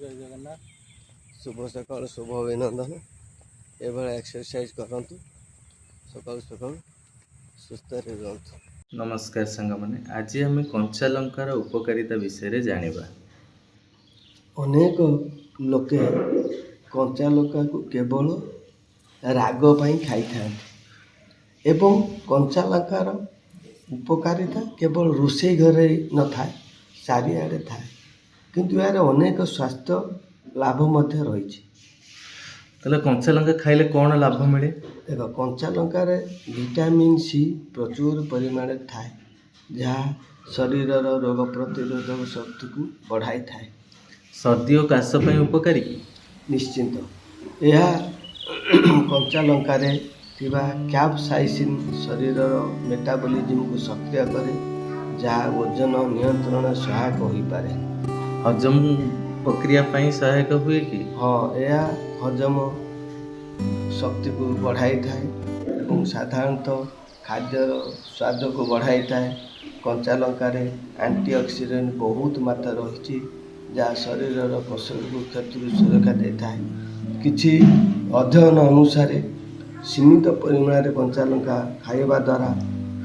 ଜୟ ଜଗନ୍ନାଥ। ଶୁଭ ସକାଳ, ଶୁଭ ଅଭିନନ୍ଦନ। ଏଭଳିଆ ଏକ୍ସରସାଇଜ କରନ୍ତୁ ସକାଳୁ ସକାଳୁ, ସୁସ୍ଥରେ ରୁହନ୍ତୁ। ନମସ୍କାର ସାଙ୍ଗମାନେ, ଆଜି ଆମେ କଞ୍ଚା ଲଙ୍କାର ଉପକାରିତା ବିଷୟରେ ଜାଣିବା। ଅନେକ ଲୋକେ କଞ୍ଚା ଲଙ୍କାକୁ କେବଳ ରାଗ ପାଇଁ ଖାଇଥାନ୍ତି ଏବଂ କଞ୍ଚା ଲଙ୍କାର ଉପକାରିତା କେବଳ ରୋଷେଇ ଘରେ ନଥାଏ, ଚାରିଆଡ଼େ ଥାଏ। କିନ୍ତୁ ଏହାର ଅନେକ ସ୍ୱାସ୍ଥ୍ୟ ଲାଭ ମଧ୍ୟ ରହିଛି। ତାହେଲେ କଞ୍ଚା ଲଙ୍କା ଖାଇଲେ କ'ଣ ଲାଭ ମିଳେ? ଦେଖ, କଞ୍ଚା ଲଙ୍କାରେ ଭିଟାମିନ୍ ସି ପ୍ରଚୁର ପରିମାଣରେ ଥାଏ, ଯାହା ଶରୀରର ରୋଗ ପ୍ରତିରୋଧକ ଶକ୍ତିକୁ ବଢ଼ାଇଥାଏ। ସର୍ଦ୍ଦି ଓ କାଶ ପାଇଁ ଉପକାରୀ କି? ନିଶ୍ଚିନ୍ତ। ଏହା କଞ୍ଚା ଲଙ୍କାରେ ଥିବା କ୍ୟାପସାଇସିନ୍ ଶରୀରର ମେଟାବଲିଜିମକୁ ସକ୍ରିୟ କରେ, ଯାହା ଓଜନ ନିୟନ୍ତ୍ରଣରେ ସହାୟକ ହୋଇପାରେ। ହଜମ ପ୍ରକ୍ରିୟା ପାଇଁ ସହାୟକ ହୁଏ କି? ହଁ, ଏହା ହଜମ ଶକ୍ତିକୁ ବଢ଼ାଇଥାଏ ଏବଂ ସାଧାରଣତଃ ଖାଦ୍ୟର ସ୍ୱାଦକୁ ବଢ଼ାଇଥାଏ। କଞ୍ଚା ଲଙ୍କାରେ ଆଣ୍ଟିଅକ୍ସିଡେଣ୍ଟ ବହୁତ ମାତ୍ରା ରହିଛି, ଯାହା ଶରୀରର କୋଷକୁ କ୍ଷତିରୁ ସୁରକ୍ଷା ଦେଇଥାଏ। କିଛି ଅଧ୍ୟୟନ ଅନୁସାରେ ସୀମିତ ପରିମାଣରେ କଞ୍ଚା ଲଙ୍କା ଖାଇବା ଦ୍ୱାରା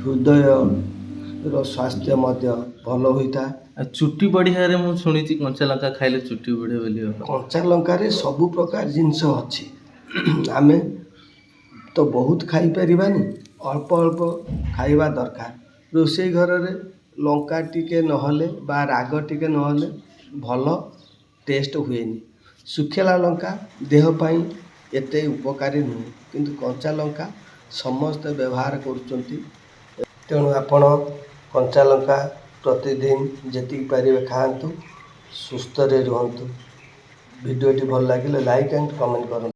ହୃଦୟର ସ୍ୱାସ୍ଥ୍ୟ ମଧ୍ୟ ଭଲ ହୋଇଥାଏ। ଆଉ ଚୁଟି ବଢ଼ିବାରେ, ମୁଁ ଶୁଣିଛି କଞ୍ଚା ଲଙ୍କା ଖାଇଲେ ଚୁଟି ବଢ଼େ ବୋଲି। କଞ୍ଚା ଲଙ୍କାରେ ସବୁ ପ୍ରକାର ଜିନିଷ ଅଛି। ଆମେ ତ ବହୁତ ଖାଇପାରିବାନି, ଅଳ୍ପ ଅଳ୍ପ ଖାଇବା ଦରକାର। ରୋଷେଇ ଘରରେ ଲଙ୍କା ଟିକେ ନହେଲେ ବା ରାଗ ଟିକେ ନହେଲେ ଭଲ ଟେଷ୍ଟ ହୁଏନି। ଶୁଖିଲା ଲଙ୍କା ଦେହ ପାଇଁ ଏତେ ଉପକାରୀ ନୁହେଁ, କିନ୍ତୁ କଞ୍ଚା ଲଙ୍କା ସମସ୍ତେ ବ୍ୟବହାର କରୁଛନ୍ତି। ତେଣୁ ଆପଣ କଞ୍ଚା ଲଙ୍କା ପ୍ରତିଦିନ ଯେତିକି ପାରିବେ ଖାଆନ୍ତୁ, ସୁସ୍ଥରେ ରୁହନ୍ତୁ। ଭିଡ଼ିଓଟି ଭଲ ଲାଗିଲେ ଲାଇକ୍ ଆଣ୍ଡ କମେଣ୍ଟ କରନ୍ତୁ।